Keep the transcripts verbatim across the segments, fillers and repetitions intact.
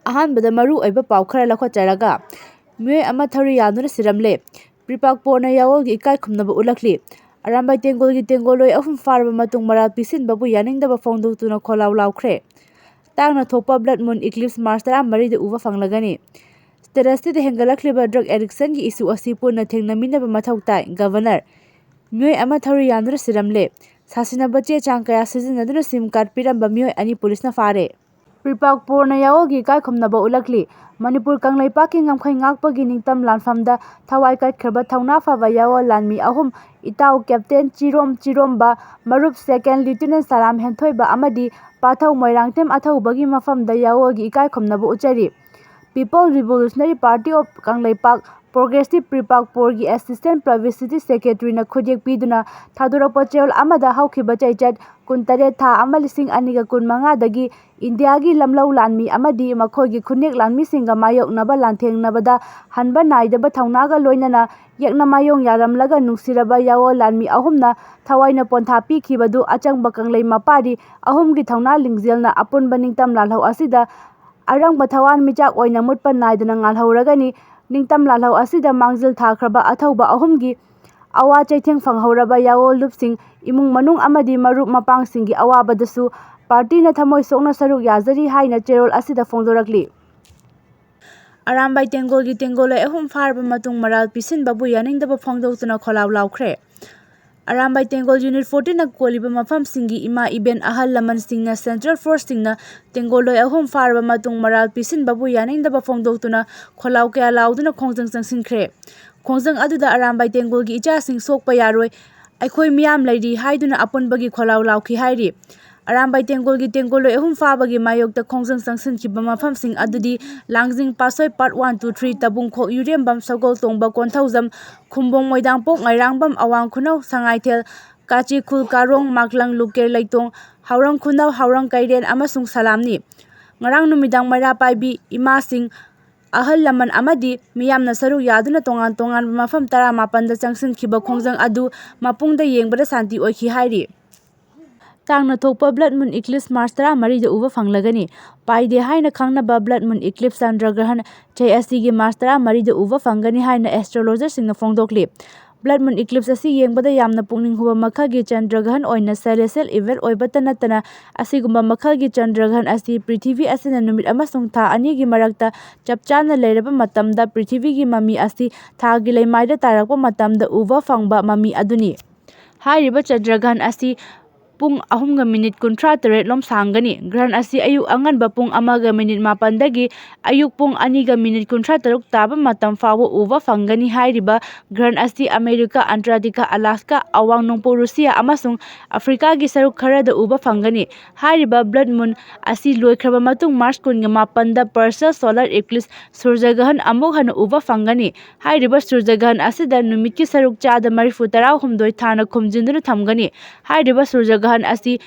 ꯑꯍꯥꯟꯕꯗ ꯃꯔꯨ ꯑꯣꯏꯕ ꯄꯥꯎ ꯈꯔ ꯂꯧꯈꯠꯆꯔꯒ, ꯃꯤꯑꯣꯏ ꯑꯃ ꯊꯧꯔꯤ ꯌꯥꯟꯗꯨꯅ ꯁꯤꯔꯝꯂꯦ꯫ ꯄ꯭ꯔꯤꯄꯥꯛ ꯄꯣꯔꯅ ꯌꯥꯑꯣꯜꯒꯤ ꯏꯀꯥꯏ ꯈꯨꯝꯅꯕ ꯎꯠꯂꯛꯂꯤ꯫ ꯑꯔꯥꯝꯕꯥꯏ ꯇꯦꯡꯒꯣꯜꯒꯤ ꯇꯦꯡꯒꯣꯜꯂꯣꯏ ꯑꯍꯨꯝ ꯐꯥꯔꯕ ꯃꯇꯨꯡ ꯃꯔꯥꯜ ꯄꯤꯁꯤꯟꯕꯕꯨ ꯌꯥꯅꯤꯡꯗꯕ ꯐꯣꯡꯗꯣꯛꯇꯨꯅ ꯈꯣꯜꯂꯥꯎ ꯂꯥꯎꯈ꯭ꯔꯦ꯫ ꯇꯥꯡꯅ ꯊꯣꯛꯄ blood moon eclipse March ꯇꯔꯥꯃꯔꯤꯗ ꯎꯕ ꯐꯪꯂꯒꯅꯤ꯫ Status ꯇꯨꯗ ꯍꯦꯟꯒꯠꯂꯛꯂꯤꯕ drug addiction ꯒꯤ issue ꯑꯁꯤ ꯄꯨꯟꯅ ꯊꯦꯡꯅꯃꯤꯟꯅꯕ ꯃꯊꯧ ꯇꯥꯏ, Governor꯫ ꯃꯤꯑꯣꯏ ꯑꯃ ꯊꯧꯔꯤ ꯌꯥꯟꯗꯨꯅ ꯁꯤꯔꯝꯂꯦ꯫ ꯁꯥꯁꯤꯟꯅꯕ ꯆꯦ ꯆꯥꯡ ꯀꯌꯥ ꯁꯤꯖꯤꯟꯅꯗꯨꯅ SIM card ꯄꯤꯔꯝꯕ ꯃꯤꯑꯣꯏ ꯑꯅꯤ ꯄꯨꯂꯤꯁꯅ ꯐꯥꯔꯦ꯫ ꯄ꯭ꯔꯤꯄꯥꯛ ꯄꯣꯔꯅ ꯌꯥꯑꯣꯜꯒꯤ ꯏꯀꯥꯏ ꯈꯨꯝꯅꯕ ꯎꯠꯂꯛꯂꯤ꯫ ꯃꯅꯤꯄꯨꯔ ꯀꯪꯂꯩꯄꯥꯛꯀꯤ ꯉꯝꯈꯩ ꯉꯥꯛꯄꯒꯤ ꯅꯤꯡꯇꯝ ꯂꯥꯟꯐꯝꯗ ꯊꯋꯥꯏ ꯀꯠꯈ꯭ꯔꯕ ꯊꯧꯅꯥ ꯐꯕ ꯌꯥꯑꯣꯜ ꯂꯥꯟꯃꯤ ꯑꯍꯨꯝ, ꯏꯇꯥꯎ Captain ꯆꯤꯔꯣꯝ ꯆꯤꯔꯣꯝꯕ, ꯃꯔꯨꯞ Second Lieutenant ꯁꯂꯥꯝ ꯍꯦꯟꯊꯣꯏꯕ ꯑꯃꯗꯤ ꯄꯥꯊꯧ ꯃꯣꯏꯔꯥꯡꯊꯦꯝ ꯑꯊꯧꯕꯒꯤ ꯃꯐꯝꯗ ꯌꯥꯑꯣꯜꯒꯤ ꯏꯀꯥꯏ ꯈꯨꯝꯅꯕ ꯎꯠꯆꯔꯤ꯫ People Revolutionary Party of Kangleipak, Progressive ꯄ꯭ꯔꯤꯄꯥꯛ ꯄꯣꯔꯒꯤ Assistant Publicity Secretary ꯅ ꯈꯨꯠꯌꯦꯛ ꯄꯤꯗꯨꯅ ꯊꯥꯗꯣꯔꯛꯄ ꯆꯦꯔꯣꯜ ꯑꯃꯗ ꯍꯧꯈꯤꯕ ꯆꯩꯆꯠ ꯀꯨꯟꯇꯔꯦꯠ, ꯊꯥ ꯑꯃ, ꯂꯤꯁꯤꯡ ꯑꯅꯤꯒ ꯀꯨꯟꯃꯉꯥꯗꯒꯤ ꯏꯟꯗꯤꯌꯥꯒꯤ ꯂꯝꯂꯧ ꯂꯥꯟꯃꯤ ꯑꯃꯗꯤ ꯃꯈꯣꯏꯒꯤ ꯈꯨꯟꯅꯦꯛ ꯂꯥꯟꯃꯤꯁꯤꯡꯒ ꯃꯥꯌꯣꯛꯅꯕ ꯂꯥꯟꯊꯦꯡꯅꯕꯗ ꯍꯟꯕ ꯅꯥꯏꯗꯕ ꯊꯧꯅꯥꯒ ꯂꯣꯏꯅꯅ ꯌꯦꯛꯅ ꯃꯥꯌꯣꯡ ꯌꯥꯔꯝꯂꯒ ꯅꯨꯡꯁꯤꯔꯕ ꯌꯥꯑꯣꯜ ꯂꯥꯟꯃꯤ ꯑꯍꯨꯝꯅ ꯊꯋꯥꯏꯅ ꯄꯣꯟꯊꯥ ꯄꯤꯈꯤꯕꯗꯨ ꯑꯆꯪꯕ ꯀꯪꯂꯩ ꯃꯄꯥꯔꯤ ꯑꯍꯨꯝꯒꯤ ꯊꯧꯅꯥ ꯂꯤꯡꯖꯦꯜꯅ ꯑꯄꯨꯟꯕ ꯅꯤꯡꯇꯝ ꯂꯥꯜꯍꯧ ꯑꯁꯤꯗ ꯑꯔꯪꯕ ꯊꯋꯥꯟꯃꯤꯆꯥꯛ ꯑꯣꯏꯅ ꯃꯨꯠꯄ ꯅꯥꯏꯗꯅ ꯉꯥꯜꯍꯧꯔꯒꯅꯤ꯫ ꯅꯤꯡꯇꯝ ꯂꯥꯜꯍꯧ ꯑꯁꯤꯗ ꯃꯥꯡꯖꯤꯜ ꯊꯥꯈ꯭ꯔꯕ ꯑꯊꯧꯕ ꯑꯍꯨꯝꯒꯤ ꯑꯋꯥ ꯆꯩꯊꯦꯡ ꯐꯪꯍꯧꯔꯕ ꯌꯥꯑꯣꯜ ꯂꯨꯞꯁꯤꯡ, ꯏꯃꯨꯡ ꯃꯅꯨꯡ ꯑꯃꯗꯤ ꯃꯔꯨꯞ ꯃꯄꯥꯡꯁꯤꯡꯒꯤ ꯑꯋꯥꯕꯗꯁꯨ party ꯅ ꯊꯃꯣꯏ ꯁꯣꯛꯅ ꯁꯔꯨꯛ ꯌꯥꯖꯔꯤ ꯍꯥꯏꯅ ꯆꯦꯔꯣꯜ ꯑꯁꯤꯗ ꯐꯣꯡꯗꯣꯔꯛꯂꯤ꯫ ꯑꯔꯥꯝꯕꯥꯏ ꯇꯦꯡꯒꯣꯜꯒꯤ ꯇꯦꯡꯒꯣꯜꯂꯣꯏ ꯑꯍꯨꯝ ꯐꯥꯔꯕ ꯃꯇꯨꯡ ꯃꯔꯥꯜ ꯄꯤꯁꯤꯟꯕꯕꯨ ꯌꯥꯅꯤꯡꯗꯕ ꯐꯣꯡꯗꯣꯛꯇꯨꯅ ꯈꯣꯜꯂꯥꯎ ꯂꯥꯎꯈ꯭ꯔꯦ꯫ ꯑꯔꯥꯝꯕꯥꯏ ꯇꯦꯡꯒꯣꯜ Unit fourteen ꯅ ꯀꯣꯜꯂꯤꯕ ꯃꯐꯝꯁꯤꯡꯒꯤ ꯏꯃꯥ ꯏꯕꯦꯟ ꯑꯍꯜ ꯂꯃꯟꯁꯤꯡꯅ Central Force ꯁꯤꯡꯅ ꯇꯦꯡꯒꯣꯜꯂꯣꯏ ꯑꯍꯨꯝ ꯐꯥꯔꯕ ꯃꯇꯨꯡ ꯃꯔꯥꯜ ꯄꯤꯁꯤꯟꯕꯕꯨ ꯌꯥꯅꯤꯡꯗꯕ ꯐꯣꯡꯗꯣꯛꯇꯨꯅ ꯈꯣꯜꯂꯥꯎ ꯀꯌꯥ ꯂꯥꯎꯗꯨꯅ ꯈꯣꯡꯖꯪ ꯆꯪꯁꯤꯟꯈ꯭ꯔꯦ꯫ ꯈꯣꯡꯖꯪ ꯑꯗꯨꯗ ꯑꯔꯥꯝꯕꯥꯏ ꯇꯦꯡꯒꯣꯜꯒꯤ ꯏꯆꯥꯁꯤꯡ ꯁꯣꯛꯄ ꯌꯥꯔꯣꯏ, ꯑꯩꯈꯣꯏ ꯃꯤꯌꯥꯝ ꯂꯩꯔꯤ ꯍꯥꯏꯗꯨꯅ ꯑꯄꯨꯟꯕꯒꯤ ꯈꯣꯜꯂꯥꯎ ꯂꯥꯎꯈꯤ ꯍꯥꯏꯔꯤ꯫ ꯑꯔꯥꯝꯕꯥꯏ ꯇꯦꯡꯒꯣꯜꯒꯤ ꯇꯦꯡꯒꯣꯜꯂꯣꯏ ꯑꯍꯨꯝ ꯐꯥꯕꯒꯤ ꯃꯥꯌꯣꯛꯇ ꯈꯣꯡꯖꯪ ꯆꯪꯁꯤꯟꯈꯤꯕ ꯃꯐꯝꯁꯤꯡ ꯑꯗꯨꯗꯤ ꯂꯥꯡꯖꯤꯡ ꯄꯥꯠꯁꯣꯏ Part one, two, three, ꯇꯕꯨꯡꯈꯣꯛ, ꯌꯨꯔꯦꯝꯕꯝ, ꯁꯒꯣꯜꯇꯣꯡꯕ, Konthoujam, Khumbong, ꯃꯣꯏꯗꯥꯡꯄꯣꯛ, ꯉꯥꯏꯔꯥꯡꯕꯝ, ꯑꯋꯥꯡ ꯈꯨꯅꯧ, ꯁꯉꯥꯏꯊꯦꯜ, ꯀꯥꯆꯤꯈꯨꯜ, ꯀꯥꯔꯣꯡ, ꯃꯥꯛꯂꯪ, ꯂꯨꯀꯦꯔ, ꯂꯩꯇꯣꯡ, ꯍꯥꯎꯔꯪ ꯈꯨꯅꯧ, ꯍꯥꯎꯔꯪ ꯀꯩꯔꯦꯟ ꯑꯃꯁꯨꯡ ꯁꯂꯥꯝꯅꯤ꯫ ꯉꯔꯥꯡ ꯅꯨꯃꯤꯗꯥꯡ ꯃꯩꯔꯥ ꯄꯥꯏꯕꯤ ꯏꯃꯥꯁꯤꯡ, ꯑꯍꯜ ꯂꯃꯟ ꯑꯃꯗꯤ ꯃꯤꯌꯥꯝꯅ ꯁꯔꯨꯛ ꯌꯥꯗꯨꯅ ꯇꯣꯉꯥꯟ ꯇꯣꯉꯥꯟꯕ ꯃꯐꯝ ꯇꯔꯥꯃꯥꯄꯟꯗ ꯆꯪꯁꯤꯟꯈꯤꯕ ꯈꯣꯡꯖꯪ ꯑꯗꯨ ꯃꯄꯨꯡꯗ ꯌꯦꯡꯕꯗ ꯁꯥꯟꯇꯤ ꯑꯣꯏꯈꯤ ꯍꯥꯏꯔꯤ꯫ ꯇꯥꯡꯅ ꯊꯣꯛꯄ blood moon eclipse March ꯇꯔꯥꯃꯔꯤꯗ ꯎꯕ ꯐꯪꯂꯒꯅꯤ꯫ ꯄꯥꯏꯗꯦ ꯍꯥꯏꯅ ꯈꯪꯅꯕ blood moon eclipse ꯆꯟꯗ꯭ꯔꯒ꯭ꯔꯍꯟ ꯆꯍꯤ ꯑꯁꯤꯒꯤ March ꯇꯔꯥꯃꯔꯤꯗ ꯎꯕ ꯐꯪꯒꯅꯤ ꯍꯥꯏꯅ astrologers ꯁꯤꯡꯅ ꯐꯣꯡꯗꯣꯛꯂꯤ꯫ Blood moon eclipse ꯑꯁꯤ ꯌꯦꯡꯕꯗ ꯌꯥꯝꯅ ꯄꯨꯛꯅꯤꯡ ꯍꯨꯕ ꯃꯈꯜꯒꯤ ꯆꯟꯗ꯭ꯔꯒ꯭ꯔꯍꯟ ꯑꯣꯏꯅ celestial event ꯑꯣꯏꯕꯇ ꯅꯠꯇꯅ, ꯑꯁꯤꯒꯨꯝꯕ ꯃꯈꯜꯒꯤ ꯆꯟꯗ꯭ꯔꯒ꯭ꯔꯍꯟ ꯑꯁꯤ ꯄ꯭ꯔꯤꯊꯤꯕꯤ ꯑꯁꯤꯅ ꯅꯨꯃꯤꯠ ꯑꯃꯁꯨꯡ ꯊꯥ ꯑꯅꯤꯒꯤ ꯃꯔꯛꯇ ꯆꯞ ꯆꯥꯅ ꯂꯩꯔꯕ ꯃꯇꯝꯗ ꯄ꯭ꯔꯤꯊꯤꯕꯤꯒꯤ ꯃꯃꯤ ꯑꯁꯤ ꯊꯥꯒꯤ ꯂꯩꯃꯥꯏꯗ ꯇꯥꯔꯛꯄ ꯃꯇꯝꯗ ꯎꯕ ꯐꯪꯕ ꯃꯃꯤ ꯑꯗꯨꯅꯤ꯫ ꯍꯥꯏꯔꯤꯕ ꯆꯟꯗ꯭ꯔꯒ꯭ꯔꯍꯟ ꯑꯁꯤ ꯄꯨꯡ ꯑꯍꯨꯝꯒ ꯃꯤꯅꯤꯠ ꯀꯨꯟꯊ꯭ꯔꯥ ꯇꯔꯦꯠ ꯂꯣꯝ ꯁꯥꯡꯒꯅꯤ꯫ ꯒ꯭ꯔꯍꯟ ꯑꯁꯤ ꯑꯌꯨꯛ ꯑꯉꯟꯕ ꯄꯨꯡ ꯑꯃꯒ ꯃꯤꯅꯤꯠ ꯃꯥꯄꯟꯗꯒꯤ ꯑꯌꯨꯛ ꯄꯨꯡ ꯑꯅꯤꯒ ꯃꯤꯅꯤꯠ ꯀꯨꯟꯊ꯭ꯔꯥ ꯇꯔꯨꯛ ꯇꯥꯕ ꯃꯇꯝ ꯐꯥꯎꯕ ꯎꯕ ꯐꯪꯒꯅꯤ꯫ ꯍꯥꯏꯔꯤꯕ ꯒ꯭ꯔꯍꯟ ꯑꯁꯤ ꯑꯃꯦꯔꯤꯀꯥ, ꯑꯟꯇꯥꯔꯀꯇꯤꯀꯥ, ꯑꯂꯥꯁꯀꯥ, ꯑꯋꯥꯡ ꯅꯣꯡꯄꯣꯛ ꯔꯨꯁꯤꯌꯥ ꯑꯃꯁꯨꯡ ꯑꯐ꯭ꯔꯤꯀꯥꯒꯤ ꯁꯔꯨꯛ ꯈꯔꯗ ꯎꯕ ꯐꯪꯒꯅꯤ꯫ ꯍꯥꯏꯔꯤꯕ blood moon ꯑꯁꯤ ꯂꯣꯏꯈ꯭ꯔꯕ ꯃꯇꯨꯡ March ꯀꯨꯟꯒ ꯃꯥꯄꯟꯗ partial solar eclipse ꯁꯨꯔꯖꯒ꯭ꯔꯍꯟ ꯑꯃꯨꯛ ꯍꯟꯅ ꯎꯕ ꯐꯪꯒꯅꯤ꯫ ꯍꯥꯏꯔꯤꯕ ꯁꯨꯔꯖꯒ꯭ꯔꯍꯟ ꯑꯁꯤꯗ ꯅꯨꯃꯤꯠꯀꯤ ꯁꯔꯨꯛ ꯆꯥꯗ ꯃꯔꯤꯐꯨ ꯇꯔꯥꯍꯨꯝꯗꯣꯏ ꯊꯥꯅ ꯈꯨꯝꯖꯤꯟꯗꯨꯅ ꯊꯝꯒꯅꯤ꯫ ꯍꯥꯏꯔꯤꯕ ꯁꯨꯔꯖꯒ꯭ꯔꯍꯟ ꯑꯁꯤ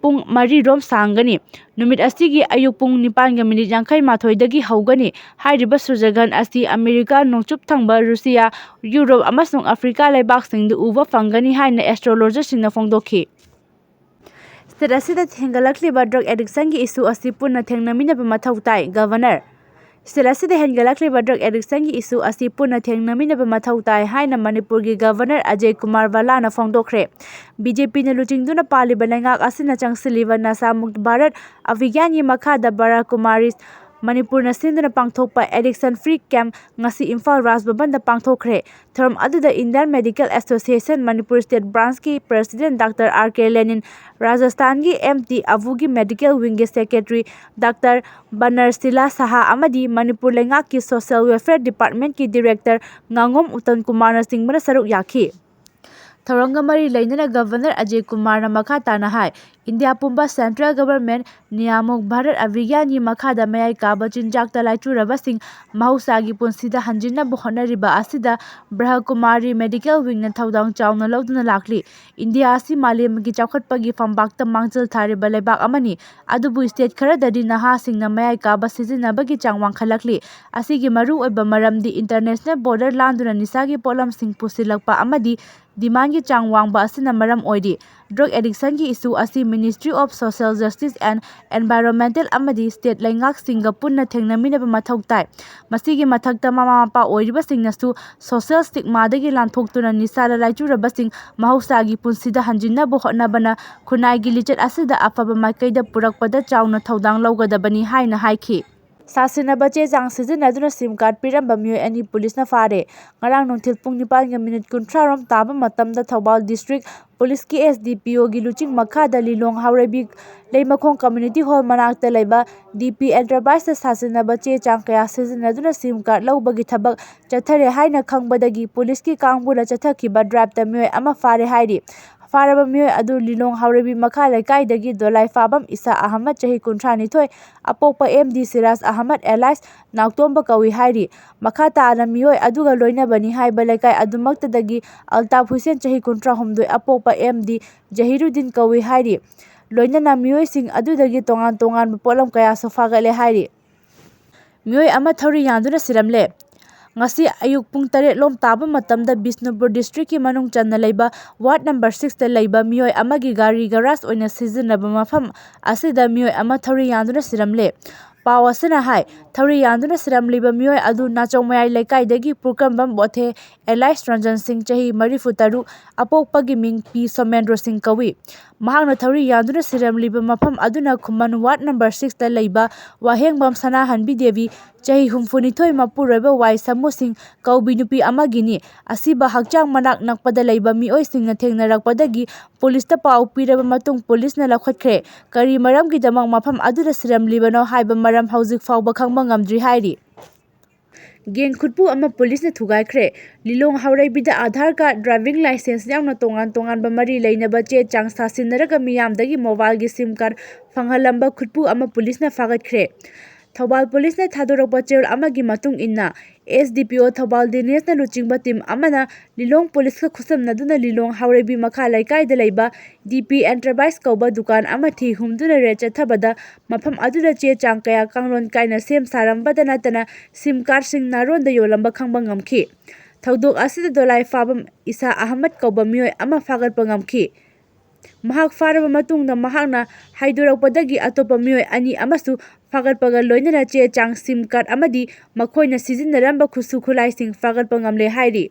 ꯄꯨꯡ ꯃꯔꯤ ꯔꯣꯝ ꯁꯥꯡꯒꯅꯤ꯫ ꯅꯨꯃꯤꯠ ꯑꯁꯤꯒꯤ ꯑꯌꯨꯛ ꯄꯨꯡ ꯅꯤꯄꯥꯟꯒ ꯃꯤꯅꯤꯠ ꯌꯥꯡꯈꯩ ꯃꯥꯊꯣꯏꯗꯒꯤ ꯍꯧꯒꯅꯤ꯫ ꯍꯥꯏꯔꯤꯕ ꯁꯨꯔꯖꯒ꯭ꯔꯍꯟ ꯑꯁꯤ ꯑꯃꯦꯔꯤꯀꯥ, ꯅꯣꯡꯆꯨꯞ ꯊꯪꯕ ꯔꯨꯁꯤꯌꯥ, ꯌꯨꯔꯣꯞ ꯑꯃꯁꯨꯡ ꯑꯐ꯭ꯔꯤꯀꯥ ꯂꯩꯕꯥꯛꯁꯤꯡꯗ ꯎꯕ ꯐꯪꯒꯅꯤ ꯍꯥꯏꯅ astrologers ꯁꯤꯡꯅ ꯐꯣꯡꯗꯣꯛꯈꯤ꯫ State ꯑꯁꯤꯗ ꯍꯦꯟꯒꯠꯂꯛꯂꯤꯕ drug addiction ꯒꯤ issue ꯑꯁꯤ ꯄꯨꯟꯅ ꯊꯦꯡꯅꯃꯤꯟꯅꯕ ꯃꯊꯧ ꯇꯥꯏ, Governor꯫ State ꯑꯁꯤꯗ ꯍꯦꯟꯒꯠꯂꯛꯂꯤꯕ drug addiction ꯒꯤ issue ꯑꯁꯤ ꯄꯨꯟꯅ ꯊꯦꯡꯅꯃꯤꯟꯅꯕ ꯃꯊꯧ ꯇꯥꯏ ꯍꯥꯏꯅ ꯃꯅꯤꯄꯨꯔꯒꯤ Governor ꯑꯖꯌ ꯀꯨꯃꯥꯔ ꯚꯜꯂꯥꯅ ꯐꯣꯡꯗꯣꯛꯈ꯭ꯔꯦ꯫ BJP ꯅ ꯂꯨꯆꯤꯡꯗꯨꯅ ꯄꯥꯜꯂꯤꯕ ꯂꯩꯉꯥꯛ ꯑꯁꯤꯅ ꯆꯪꯁꯤꯜꯂꯤꯕ ꯅꯁꯥ ꯃꯨꯛꯇ ꯚꯥꯔꯠ ꯑꯚꯤꯌꯥꯟꯒꯤ ꯃꯈꯥꯗ ꯕꯔꯥ ꯀꯨꯃꯥꯔꯤ ꯃꯅꯤꯄꯨꯔꯅ ꯁꯤꯟꯗꯨꯅ ꯄꯥꯡꯊꯣꯛꯄ addiction free camp ꯉꯁꯤ ꯏꯝꯐꯥꯜ ꯔꯥꯖ ꯚꯕꯟꯗ ꯄꯥꯡꯊꯣꯛꯈ꯭ꯔꯦ꯫ ꯊꯧꯔꯝ ꯑꯗꯨꯗ Indian Medical Association Manipur State Branch ꯀꯤ President Doctor R K Lenin, ꯔꯥꯖꯁꯊꯥꯟꯒꯤ M T ꯑꯕꯨꯒꯤ Medical Wing ꯒꯤ Secretary Doctor ꯕꯅꯔꯁꯤꯂꯥ ꯁꯍꯥ ꯑꯃꯗꯤ ꯃꯅꯤꯄꯨꯔ ꯂꯩꯉꯥꯛꯀꯤ Social Welfare Department ꯀꯤ Director ꯉꯥꯉꯣꯝ ꯎꯠꯇꯝ ꯀꯨꯃꯥꯔꯅꯆꯤꯡꯕꯅ ꯁꯔꯨꯛ ꯌꯥꯈꯤ꯫ ꯊꯧꯔꯝꯒ ꯃꯔꯤ ꯂꯩꯅꯅ Governor ꯑꯖꯌ ꯀꯨꯃꯥꯔꯅ ꯃꯈꯥ ꯇꯥꯅ ꯍꯥꯏ, ꯏꯟꯗꯤꯌꯥ ꯄꯨꯝꯕ Central Government ꯅꯤꯌꯥꯃꯨꯛ ꯚꯥꯔꯠ ꯑꯚꯤꯌꯥꯟꯒꯤ ꯃꯈꯥꯗ ꯃꯌꯥꯏ ꯀꯥꯕ ꯆꯤꯟꯖꯥꯛꯇ ꯂꯥꯏꯆꯨꯔꯕꯁꯤꯡ ꯃꯍꯧꯁꯥꯒꯤ ꯄꯨꯟꯁꯤꯗ ꯍꯟꯖꯤꯟꯅꯕ ꯍꯣꯠꯅꯔꯤꯕ ꯑꯁꯤꯗ ꯕ꯭ꯔꯍꯀꯨꯃꯥꯔꯤ Medical Wing ꯅ ꯊꯧꯗꯥꯡ ꯆꯥꯎꯅ ꯂꯧꯗꯨꯅ ꯂꯥꯛꯂꯤ꯫ ꯏꯟꯗꯤꯌꯥ ꯑꯁꯤ ꯃꯥꯂꯦꯝꯒꯤ ꯆꯥꯎꯈꯠꯄꯒꯤ ꯐꯝꯄꯥꯛꯇ ꯃꯥꯡꯖꯤꯜ ꯊꯥꯔꯤꯕ ꯂꯩꯕꯥꯛ ꯑꯃꯅꯤ, ꯑꯗꯨꯕꯨ state ꯈꯔꯗꯗꯤ ꯅꯍꯥꯁꯤꯡꯅ ꯃꯌꯥꯏ ꯀꯥꯕ ꯁꯤꯖꯤꯟꯅꯕꯒꯤ ꯆꯥꯡ ꯋꯥꯡꯈꯠꯂꯛꯂꯤ꯫ ꯑꯁꯤꯒꯤ ꯃꯔꯨꯑꯣꯏꯕ ꯃꯔꯝꯗꯤ international border ꯂꯥꯟꯗꯨꯅ ꯅꯤꯁꯥꯒꯤ ꯄꯣꯠꯂꯝꯁꯤꯡ ꯄꯨꯁꯤꯜꯂꯛꯄ ꯑꯃꯗꯤ demand ꯒꯤ ꯆꯥꯡ ꯋꯥꯡꯕ ꯑꯁꯤꯅ ꯃꯔꯝ ꯑꯣꯏꯔꯤ꯫ drug addictionꯒꯤ issue ꯑꯁꯤ Ministry of Social Justice and Environmental ꯑꯃꯗꯤ state ꯂꯩꯉꯥꯛꯁꯤꯡꯒ ꯄꯨꯟꯅ ꯊꯦꯡꯅꯃꯤꯟꯅꯕ ꯃꯊꯧ ꯇꯥꯏ꯫ ꯃꯁꯤꯒꯤ ꯃꯊꯛꯇ, ꯃꯃꯥ ꯃꯄꯥ ꯑꯣꯏꯔꯤꯕꯁꯤꯡꯅꯁꯨ social stigmaꯗꯒꯤ ꯂꯥꯟꯊꯣꯛꯇꯨꯅ ꯅꯤꯁꯥꯗ ꯂꯥꯏꯆꯨꯔꯕꯁꯤꯡ ꯃꯍꯧꯁꯥꯒꯤ ꯄꯨꯟꯁꯤꯗ ꯍꯟꯖꯤꯟꯅꯕ ꯍꯣꯠꯅꯕꯅ ꯈꯨꯟꯅꯥꯏꯒꯤ ꯂꯤꯆꯠ ꯑꯁꯤꯗ ꯑꯐꯕ ꯃꯥꯏꯀꯩꯗ ꯄꯨꯔꯛꯄꯗ ꯆꯥꯎꯅ ꯊꯧꯗꯥꯡ ꯂꯧꯒꯗꯕꯅꯤ ꯍꯥꯏꯅ ꯍꯥꯏꯈꯤ꯫ ꯁꯥꯁꯤꯟꯅꯕ ꯆꯦ ꯆꯥꯡ ꯁꯤꯖꯤꯟꯅꯗꯨꯅ SIM card ꯄꯤꯔꯝꯕ ꯃꯤꯑꯣꯏ ꯑꯅꯤ ꯄꯨꯂꯤꯁꯅ ꯐꯥꯔꯦ꯫ ꯉꯔꯥꯡ ꯅꯨꯡꯊꯤꯜ ꯄꯨꯡ ꯅꯤꯄꯥꯟꯒ minute ꯀꯨꯟꯊ꯭ꯔꯥ ꯔꯣꯝ ꯇꯥꯕ ꯃꯇꯝꯗ ꯊꯧꯕꯥꯜ district ꯄꯨꯂꯤꯁꯀꯤ SDPOꯒꯤ ꯂꯨꯆꯤꯡ ꯃꯈꯥꯗ ꯂꯤꯂꯣꯡ ꯍꯥꯎꯔꯩꯕꯤ ꯂꯩꯃꯈꯣꯡ community hall ꯃꯅꯥꯛꯇ ꯂꯩꯕ DP Enterpriseꯇ ꯁꯥꯁꯤꯟꯅꯕ ꯆꯦ ꯆꯥꯡ ꯀꯌꯥ ꯁꯤꯖꯤꯟꯅꯗꯨꯅ SIM card ꯂꯧꯕꯒꯤ ꯊꯕꯛ ꯆꯠꯊꯔꯦ ꯍꯥꯏꯅ ꯈꯪꯕꯗꯒꯤ ꯄꯨꯂꯤꯁꯀꯤ ꯀꯥꯡꯕꯨꯅ ꯆꯠꯊꯈꯤꯕ driveꯇ ꯃꯤꯑꯣꯏ ꯑꯃ ꯐꯥꯔꯦ ꯍꯥꯏꯔꯤ꯫ ꯐꯥꯔꯕ ꯃꯤꯑꯣꯏ ꯑꯗꯨ ꯂꯤꯂꯣꯡ ꯍꯥꯎꯔꯩꯕꯤ ꯃꯈꯥ ꯂꯩꯀꯥꯏꯗꯒꯤ ꯗꯣꯂꯥꯏ ꯐꯥꯕꯝ ꯏꯁꯥ ꯑꯍꯃꯗ, ꯆꯍꯤ ꯀꯨꯟꯊ꯭ꯔꯥ ꯅꯤꯊꯣꯏ, ꯑꯄꯣꯛꯄ MD ꯁꯤꯔꯥꯖ ꯑꯍꯃꯗ alias ꯅꯥꯎꯇꯣꯝꯕ ꯀꯧꯏ ꯍꯥꯏꯔꯤ꯫ ꯃꯈꯥ ꯇꯥꯅ ꯃꯤꯑꯣꯏ ꯑꯗꯨꯒ ꯂꯣꯏꯅꯕꯅꯤ ꯍꯥꯏꯕ ꯂꯩꯀꯥꯏ ꯑꯗꯨꯃꯛꯇꯗꯒꯤ ꯑꯜꯇꯥꯐ ꯍꯨꯁꯦꯟ, ꯆꯍꯤ ꯀꯨꯟꯊ꯭ꯔꯥ ꯍꯨꯝꯗꯣꯏ, ꯑꯄꯣꯛꯄ MD ꯖꯍꯤꯔꯨꯗꯤꯟ ꯀꯧꯏ ꯍꯥꯏꯔꯤ꯫ ꯂꯣꯏꯅꯅ ꯃꯤꯑꯣꯏꯁꯤꯡ ꯑꯗꯨꯗꯒꯤ ꯇꯣꯉꯥꯟ ꯇꯣꯉꯥꯟꯕ ꯄꯣꯠꯂꯝ ꯀꯌꯥꯁꯨ ꯐꯥꯒꯠꯂꯦ ꯍꯥꯏꯔꯤ꯫ ꯃꯤꯑꯣꯏ ꯑꯃ ꯊꯧꯔꯤ ꯌꯥꯟꯗꯨꯅ ꯁꯤꯔꯝꯂꯦ꯫ ꯉꯁꯤ ꯑꯌꯨꯛ ꯄꯨꯡ ꯇꯔꯦꯠ ꯂꯣꯝ ꯇꯥꯕ ꯃꯇꯝꯗ ꯕꯤꯁꯅꯨꯄꯨꯔ districtꯀꯤ ꯃꯅꯨꯡ ꯆꯟꯅ ꯂꯩꯕ ward number sixꯇ ꯂꯩꯕ ꯃꯤꯑꯣꯏ ꯑꯃꯒꯤ ꯒꯥꯔꯤ garage ꯑꯣꯏꯅ ꯁꯤꯖꯤꯟꯅꯕ ꯃꯐꯝ ꯑꯁꯤꯗ ꯃꯤꯑꯣꯏ ꯑꯃ ꯊꯧꯔꯤ ꯌꯥꯟꯗꯨꯅ ꯁꯤꯔꯝꯂꯦ꯫ ꯄꯥꯎ ꯑꯁꯤꯅ ꯍꯥꯏ, ꯊꯧꯔꯤ ꯌꯥꯟꯗꯨꯅ ꯁꯤꯔꯝꯂꯤꯕ ꯃꯤꯑꯣꯏ ꯑꯗꯨ ꯅꯥꯆꯧ ꯃꯌꯥꯏ ꯂꯩꯀꯥꯏꯗꯒꯤ ꯄꯨꯔꯀꯝꯕꯝ ꯕꯣꯊꯦ alias ꯔꯟꯖꯟ ꯁꯤꯡ, ꯆꯍꯤ ꯃꯔꯤꯐꯨ ꯇꯔꯨꯛ, ꯑꯄꯣꯛꯄꯒꯤ ꯃꯤꯡ ꯄꯤ ꯁꯣꯃꯦꯟꯗ꯭ꯔꯣ ꯁꯤꯡ ꯀꯧꯏ꯫ ꯃꯍꯥꯛꯅ ꯊꯧꯔꯤ ꯌꯥꯟꯗꯨꯅ ꯁꯤꯔꯝꯂꯤꯕ ꯃꯐꯝ ꯑꯗꯨꯅ ꯈꯨꯃꯟ ward number sixꯇ ꯂꯩꯕ ꯋꯥꯍꯦꯡꯕꯝ ꯁꯅꯥꯍꯟꯕꯤ ꯗꯦꯕꯤ, ꯆꯍꯤ ꯍꯨꯝꯐꯨ ꯅꯤꯊꯣꯏ, ꯃꯄꯨꯔꯣꯏꯕ ꯋꯥꯏ ꯁꯃꯨ ꯁꯤꯡ ꯀꯧꯕꯤ ꯅꯨꯄꯤ ꯑꯃꯒꯤꯅꯤ꯫ ꯑꯁꯤꯕ ꯍꯛꯆꯥꯡ ꯃꯅꯥꯛ ꯅꯛꯄꯗ ꯂꯩꯕ ꯃꯤꯑꯣꯏꯁꯤꯡꯅ ꯊꯦꯡꯅꯔꯛꯄꯗꯒꯤ ꯄꯨꯂꯤꯁꯇ ꯄꯥꯎ ꯄꯤꯔꯕ ꯃꯇꯨꯡ ꯄꯨꯂꯤꯁꯅ ꯂꯧꯈꯠꯈ꯭ꯔꯦ꯫ ꯀꯔꯤ ꯃꯔꯝꯒꯤꯗꯃꯛ ꯃꯐꯝ ꯑꯗꯨꯗ ꯁꯤꯔꯝꯂꯤꯕꯅꯣ ꯍꯥꯏꯕ ꯃꯔꯝ ꯍꯧꯖꯤꯛ ꯐꯥꯎꯕ ꯈꯪꯕ ꯉꯝꯗ꯭ꯔꯤ ꯍꯥꯏꯔꯤ꯫ ꯒꯦꯡ ꯈꯨꯠꯄꯨ ꯑꯃ ꯄꯨꯂꯤꯁꯅ ꯊꯨꯒꯥꯏꯈ꯭ꯔꯦ꯫ ꯂꯤꯂꯣꯡ ꯍꯥꯎꯔꯩꯕꯤꯗ ꯑꯥꯙꯥꯔ ꯀꯥꯔꯗ, ꯗ꯭ꯔꯥꯏꯚꯤꯡ ꯂꯥꯏꯁꯦꯟꯁ ꯌꯥꯎꯅ ꯇꯣꯉꯥꯟ ꯇꯣꯉꯥꯟꯕ ꯃꯔꯤ ꯂꯩꯅꯕ ꯆꯦ ꯆꯥꯡ ꯁꯥꯁꯤꯟꯅꯔꯒ ꯃꯤꯌꯥꯝꯗꯒꯤ ꯃꯣꯕꯥꯏꯜꯒꯤ ꯁꯤꯝ ꯀꯥꯔꯗ ꯐꯪꯍꯜꯂꯝꯕ ꯈꯨꯠꯄꯨ ꯑꯃ ꯄꯨꯂꯤꯁꯅ ꯐꯥꯒꯠꯈ꯭ꯔꯦ꯫ ꯊꯧꯕꯥꯜ ꯄꯨꯂꯤꯁꯅ ꯊꯥꯗꯣꯔꯛꯄ ꯆꯦꯔꯣꯜ ꯑꯃꯒꯤ ꯃꯇꯨꯡ ꯏꯟꯅ, ꯑꯦꯁ ꯗꯤ ꯄꯤ ꯑꯣ ꯊꯧꯕꯥꯜ ꯗꯤꯅꯦꯁꯅ ꯂꯨꯆꯤꯡꯕ ꯇꯤꯝ ꯑꯃꯅ ꯂꯤꯂꯣꯡ ꯄꯨꯂꯤꯁꯀ ꯈꯨꯠꯁꯝꯅꯗꯨꯅ ꯂꯤꯂꯣꯡ ꯍꯥꯎꯔꯩꯕꯤ ꯃꯈꯥ ꯂꯩꯀꯥꯏꯗ ꯂꯩꯕ ꯗꯤ ꯄꯤ ꯑꯦꯟꯇꯔꯄ꯭ꯔꯥꯏꯁ ꯀꯧꯕ ꯗꯨꯀꯥꯟ ꯑꯃ ꯊꯤ ꯍꯨꯝꯗꯨꯅ ꯔꯦꯗ ꯆꯠꯊꯕꯗ ꯃꯐꯝ ꯑꯗꯨꯗ ꯆꯦ ꯆꯥꯡ ꯀꯌꯥ ꯀꯥꯡꯂꯣꯟ ꯀꯥꯏꯅ ꯁꯦꯝ ꯁꯥꯔꯝꯕꯗ ꯅꯠꯇꯅ ꯁꯤꯝ ꯀꯥꯔꯗꯁꯤꯡ ꯅꯥꯔꯣꯟꯗ ꯌꯣꯜꯂꯝꯕ ꯈꯪꯕ ꯉꯝꯈꯤ꯫ ꯊꯧꯗꯣꯛ ꯑꯁꯤꯗ ꯗꯣꯂꯥꯏ ꯐꯥꯕꯝ ꯏꯁꯥ ꯑꯍꯃꯗ ꯀꯧꯕ ꯃꯤꯑꯣꯏ ꯑꯃ ꯐꯥꯒꯠꯄ ꯉꯝꯈꯤ꯫ ꯃꯍꯥꯛ ꯐꯥꯔꯕ ꯃꯇꯨꯡꯗ ꯃꯍꯥꯛꯅ ꯍꯥꯏꯗꯣꯔꯛꯄꯗꯒꯤ ꯑꯇꯣꯞꯄ ꯃꯤꯑꯣꯏ ꯑꯅꯤ ꯑꯃꯁꯨ ꯐꯥꯒꯠꯄꯒ ꯂꯣꯏꯅꯅ ꯆꯦ ꯆꯥꯡ, ꯁꯤꯝ ꯀꯥꯔꯗ ꯑꯃꯗꯤ ꯃꯈꯣꯏꯅ ꯁꯤꯖꯤꯟꯅꯔꯝꯕ ꯈꯨꯠꯁꯨ ꯈꯨꯠꯂꯥꯏꯁꯤꯡ ꯐꯥꯒꯠꯄ ꯉꯝꯂꯦ ꯍꯥꯏꯔꯤ꯫